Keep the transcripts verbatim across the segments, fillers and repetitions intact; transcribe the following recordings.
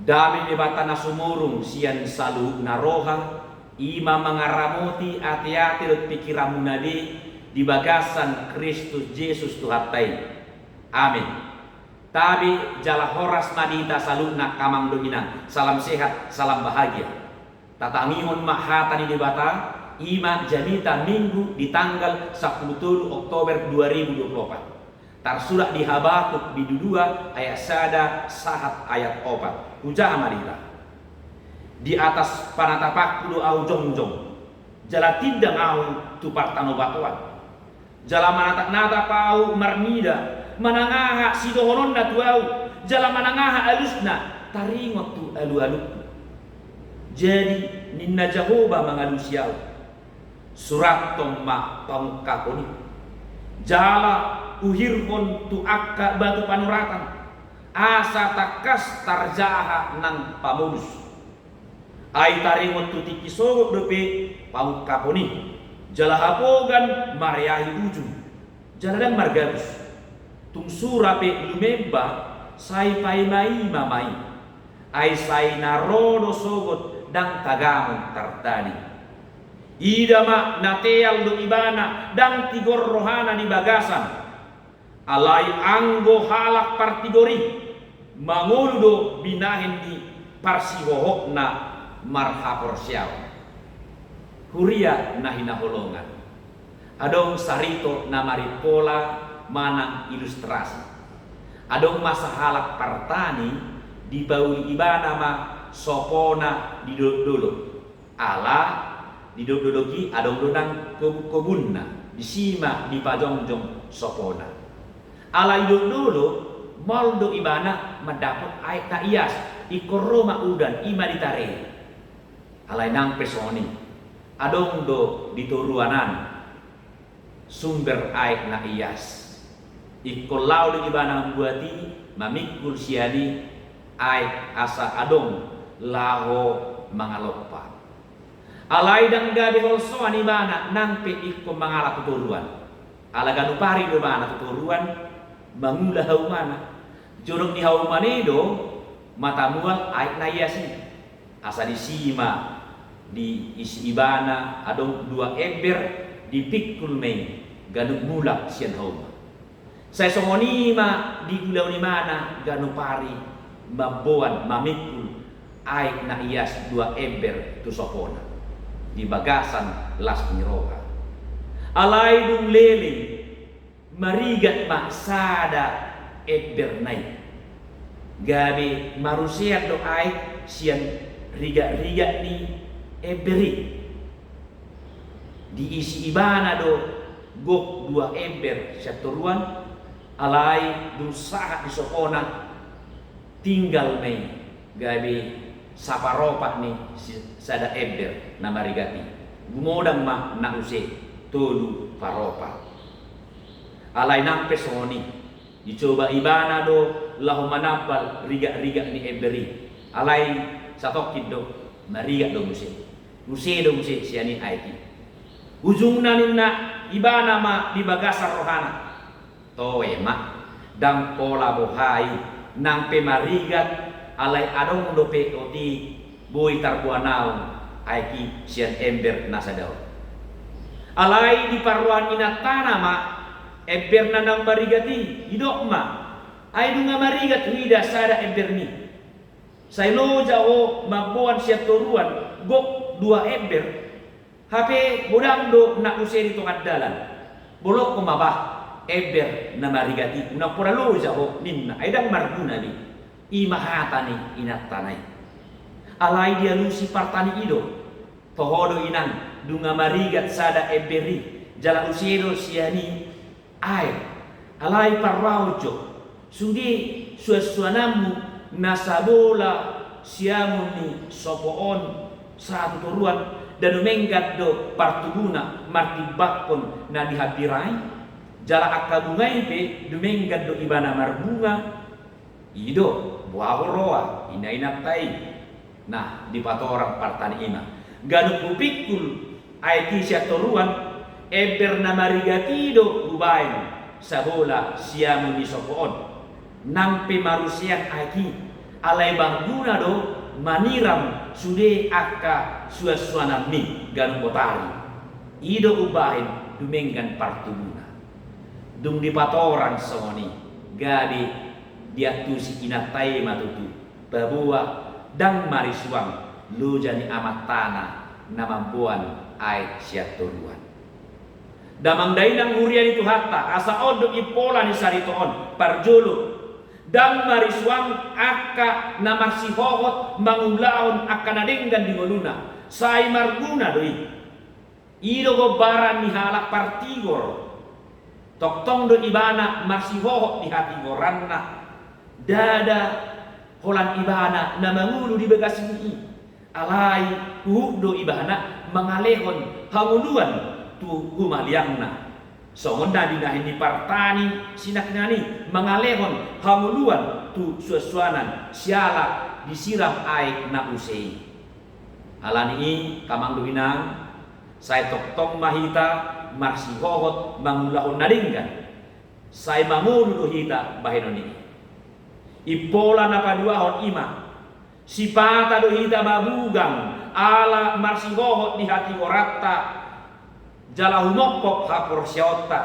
Dame ni Debata na sumurung sian saluhutna roha, i ma mangaramoti ateate dohot pingkiranmuna be di bagasan Kristus Jesus Tuhanta i. Amen. Tabe jala horas ma di hita saluhutna, amang dohot inang. Salam sehat, salam bahagia. Tatangihon ma hata ni Debata, i ma jamita Minggu di tanggal sampulu tolu Oktober dua ribu dua puluh opat. Tarsurat di Habakuk bindu dua ayat sada sahat ayat opat. Hujaha ma di hita. Di atas panatapanku do ahu jongjong, jala tindang ahu tu partanobatoan. Jala manatap-natap ahu marnida, manang aha sidohononna tu ahu, jala manang aha alusna, taringot tu alualungku. Jadi, ninna Jahowa mangalusi ahu: Surathon ma pangungkapon i, jala uhirhon tu angka batu panuratan, asa tangkas tarjaha nang pamolus. Ai taringot tu tingki sogot dope pangungkapon i, jala hapogan mareahi ujung, jala ndang margabus. Tung sura pe lumemba, sai paima-ima ma i. Ai sai na ro do sogot ndang tagamon tartading. Ida ma, na teal do ibana, ndang tigor rohana di bagasan. Alai anggo halak partigor i, mangolu do binahen ni parsihohotna marhaporseaon. Huria na hinaholongan, adong sarito na marimpola manang ilustrasi. Adong ma sahalak partani, dipauli ibana ma sopona di dolok-dolok. Ala di dolok-dolok i adong do nang kobun-kobunna, disi ma dipajongjong sopona. Ala di dolok-dolok, maol do ibana mandapot aek na ias, ingkon ro ma udan, i ma ditare. Alai nang pe songon i, adong do di toruan an sumber aek na ias. Ingkon laho do ibana mambuat i, mamingkul sian i aek asa adong laho mangalompa. Alai ndang gabe holsoan ibana nang pe ingkon mangalap tu toruan. Ala ganup ari do ibana tu toruan mangula haumana. Jonok ni haumana i do mata mual aek na ias i. Asa disi ma diisi ibana adong dua ember, dipingkul ma i ganup mulak sian hauma. Sai songon i ma diulahon ibana ganup ari mamboan, mamingkul aek na ias dua ember tu sopona di bagasan las ni roha. Alai dung leleng, marigat ma sada emberna i. Gabe marusean do aek sian rigat-rigat ni ember i. Diisi ibana do gok dua ember sian toruan, alai dung sahat di sopona, tinggal ma i gabe saparopat ni si-, sada ember na marigat i. Gumodang ma na use tolu paropat. Alai nang pe songon i, dicoba ibana do laho manambal rigat-rigat ni ember i. Alai satongkin do, marigat do muse. Use do muse sian i aek i. Ujungna ninna ibana ma di bagasan rohana: Toe ma, ndang pola boha i, nang pe marigat, alai adong dope otik boi tarboan ahu aek i sian ember na sada on. Alai diparrohahon inantana ma ember na naung marigat i, didok ma: Ai nunga marigat huida sada embermi. Sai loja ho mamboan sian toruan gok dua ember, hape godang do na use di tonga dalan. Bolongkon ma bah ember na marigat i, unang pola loja ho, ninna, ai ndang marguna be. I ma hata ni inantana i. Alai dialusi partani i do: Toho do inang, nunga marigat sada ember i, jala use do sian i aek. Alai parrohahon jo, sude suansuananmu na sabola siamun ni sopo on sahat tu toruan, ndang dumenggan do partubuna martimbangkon na di hambira i? Jala angka bunga i pe dumenggan do ibana marbunga. I do, boha ho roha, ninna inanta i. Nah, dipatorang partani i ma: Ganup hupingkul aek i sian toruan, ember na marigat i do hubaen sabola siamun ni sopo on. Nang pe marusean aek i, Alai marguna do maniram sude angka suansuananmi ganup botari. I do umbahen dumenggan partubuna. Dung dipatorang songon i, gabe diantusi inanta i ma tutu, paboa ndang marisuang loja ni amantana na mamboan aek sian toruan. Damang dainang huria ni Tuhanta, asa on do impola ni sarita on. Parjolo, ndang marisuang angka na marsihohot mangulahon angka na denggan di ngoluna, sai marguna do i. I do gombaran ni halak partigor. Tongtong do ibana marsihohot di hatigoranna. Ndada holan ibana na mangolu di bagasni i. Alai huhut do ibana mangalehon hangoluan tu humaliangna. Songon na binahen ni partani sinangkinan i, mangalehon hangoluan tu suansuanan siala disiram aek na use i. Alani i, angka amang dohot inang, sai tongtong ma hita marsihohot mangulahon na denggan. Sai mangolu do hita bahenon i. Impola na paduahon i ma, sipata do hita mabugang ala marsihohot di hatigoranta jala humongkop haporseaonta,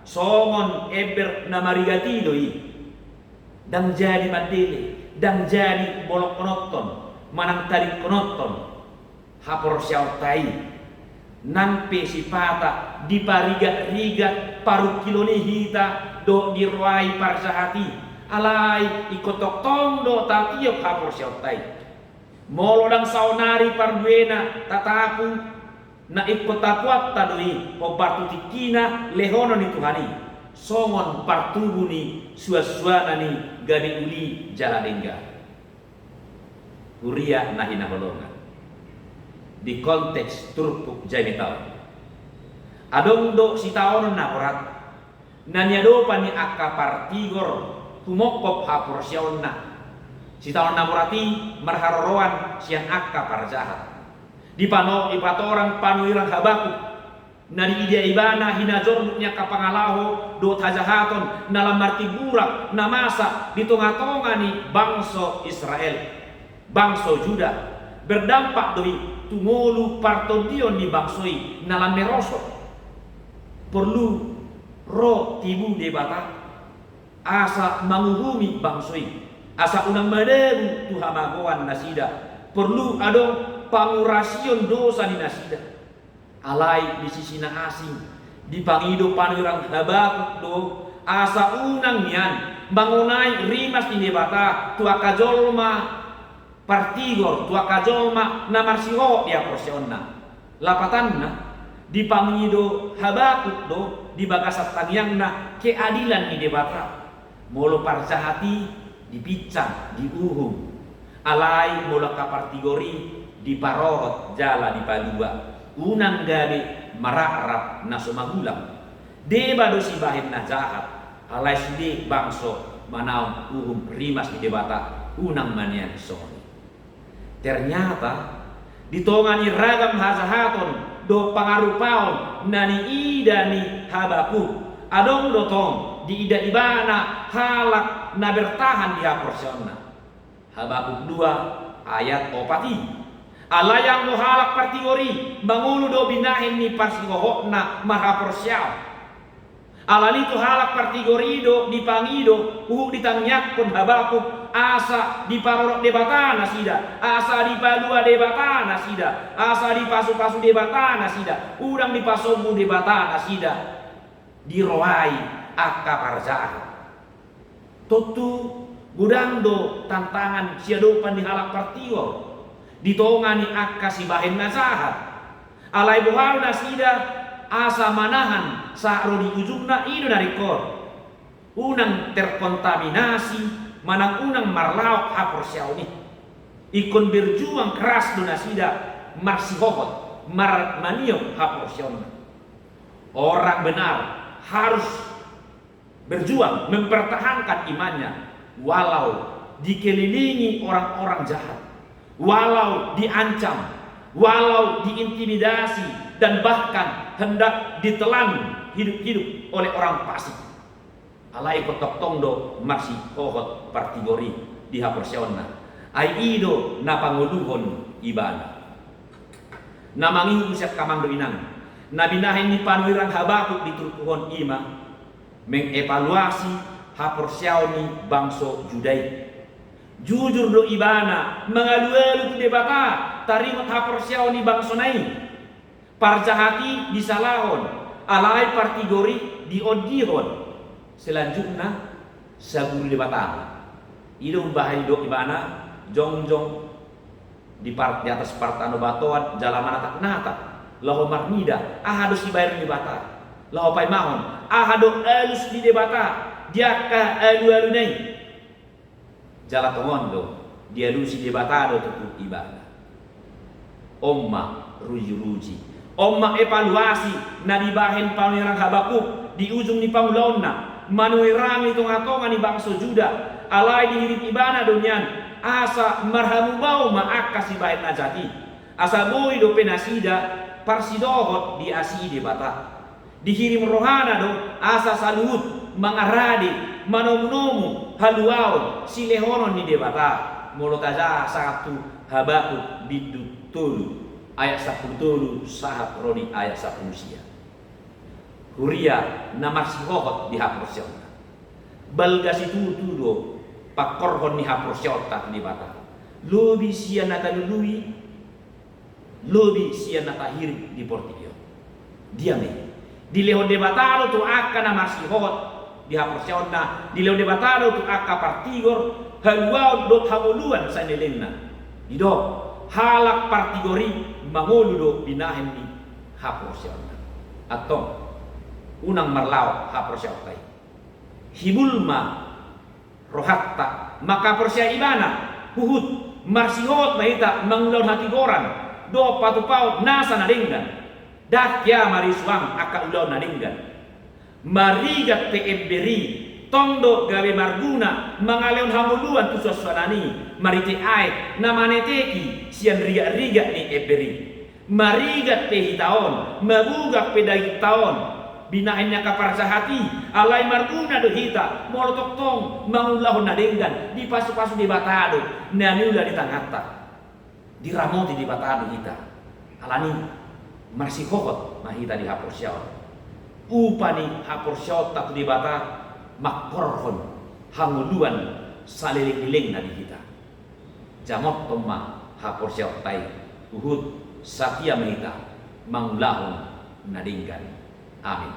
songon ember na marigat i do i. Ndang jadi mandele, ndang jadi bolongkononton manang tadingkononton haporseaonta i. Nang pe sipata diparigatrigat parungkilon i hita dohot dirohai parjahat i, alai ingkon tongtong do tatiop haporseaonta i. Molo ndang saonari parbuena tatapu, na ingkon tapuanta do i hombar tu tingkina lehonon ni Tuhan i, songon partubu ni suansuanan i gabe uli jala denggan. Huria na hinaholongan, di konteks turpuk jamita on, adong do sitaonon na horat na niadopan ni angka partigor humongkop haporseaonna. Sitaonon na horat i marharoroan sian angka parjahat. Dipano-, dipatorang panurirang Habakuk na diida ibana hinajorduk ni angka pangalaho dohot hajahaton na lam martimburak na masa di tongatonga ni bangso Israel, bangso Juda. Berdampak do i tu ngolu partondion ni bangso i na lam merosot. Porlu ro tibu Debata asa manguhumi bangso i, asa unang madabu tu hamagoan nasida. Porlu adong pangurasion dosa ni nasida. Alai di sisi na asing, dipangido panurirang Habakuk do asa unang nian mangonai rimas ni Debata tu angka jolma partigor, tu angka jolma na marsihohot di haporseaonna. Lapatanna, dipangido Habakuk do di bagasan tangiangna keadilan ni Debata. Molo parjahat i dipinsang, diuhum. Alai molo angka partigor i diparorot jala dipalua, unang gabe marakrap na so magulang. Deba do sibahen na jahat, alai sude bangso manaon uhum rimas ni Debata unang ma nian songon i. Ternyata, di tonga ni ragam hajahaton dohot pangarupaon na niida ni Habakuk, adong do tong diida ibana halak na bertahan di haporseaonna. Habakuk dua ayat opat i. Alai anggo halak partigor i mangolu do binahen ni parsihohotna marhaporseaon. Alani i tu halak partigor i do dipangido huhut ditangiangkon Habakuk asa diparorot Debata nasida, asa dipalua Debata nasida, asa dipasupasu Debata nasida, unang dipasombu Debata nasida dirohai angka parjahat. Tontu godang do tantangan siadopan ni halak partigor di tonga ni angka sibahen na jahat. Alai boha do nasida asa manahan sahat ro di ujungna? I do na ringkot, unang terkontaminasi manang unang marlaok haporseaon i. Ingkon berjuang keras do nasida marsihohot, mar-, maniop haporseaonna. Orang benar harus berjuang mempertahankan imannya, walau dikelilingi orang-orang jahat, walau diancam, walau diintimidasi, dan bahkan hendak ditelan hidup-hidup oleh orang fasik. Alai ingkon tongtong do marsihohot partigor i di haporseaonna. Ai i do na pangoluhon ibana. Na mangihut sian hamu do inang, na binahen ni panurirang Habakuk di turpuk on i ma mengevaluasi haporseaon ni bangso Juda i. Jujur do ibana mangalualu tu Debata taringot haporseaon ni bangsona i. Parjahat i disalahon, alai partigor i diondihon. Selanjutna, saguru Debata. I do umbahen didok ibana, jongjong di par-, di atas partanobatoan jala manatap-natap laho marnida, aha do sibahenon ni Debata. Laho paimahon, aha do alus ni Debata di angka alualuna i. Jala tongon do dialusi Debata do tutu ibana. On ma rujiruji, on ma evaluasi na dibahen panurirang Habakuk di ujung ni pangulaonna, manurirang di tongatonga ni bangso Juda. Alai dihirim ibana do nian asa marhamubaon ma angka sibahen na jat i, asa boi dope nasida parsidohot diasihi Debata. Dihirim rohana do asa saluhut mangarade, manomunomu haluaon silehonon ni Debata. Molo tajaha sahat tu Habakuk bindu tolu ayat sampulu tolu sahat ro di ayat sampulu sia. Huria na marsihohot di haporseaonna, balga situtu do pangkorhon ni haporseaonta tu Debata, lobi sian na talului, lobi sian na tahirim di portibi on. Dia ma i? Dilehon Debata do tu angka na marsihohot di haporseaonna, dilehon Debata do tu angka partigor haluaon dohot hangoluan salelengna. Didok, halak partigor i mangolu do binahen ni haporseaonna. Antong, unang marlaok haporseaonta i. Hibul ma rohanta mangkaporseai ibana, huhut marsihohot ma hita mangulahon hatigoran dohot patupaon nasa na denggan. Ndang hea marisuang angka ulaon na denggan. Marigat pe ember i, tong do gabe marguna mangalehon hangoluan tu suansuanan i, marhite aek na maneteki sian rigatrigat ni ember i. Marigat pe hita on, mabugak pe dagingta on, binahen ni angka parjahat i, alai marguna do hita molo tongtong mangulahon na denggan. Dipasupasu Debata do na niula ni tanganta. Diramoti Debata do hita. Alani i, marsihohot ma hita di haporseaon. Upa ni haporseaonta tu Debata mangkorhon hangoluan salelenglelengna di hita. Jamothon ma haporseaonta i, huhut satia ma hita mangulahon na denggan. Amin.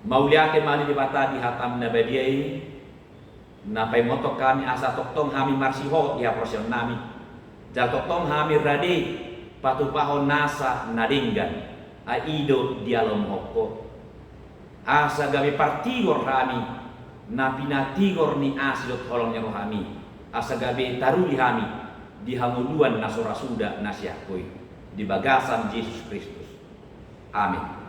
Mauliate ma di Debata di hataM na badia i, na paimothon hami asa tongtong hami marsihohot di haporseaonnami, jala tongtong hami rade patupahon nasa na denggan, ai i do dialomohon Ho. Asa gabe partigor hami, na pinatigor ni asi dohot holong ni rohaMi, asa gabe taruli hami di hangoluan na so ra suda na sian Ho i, di bagasan Jesus Kristus. Amin.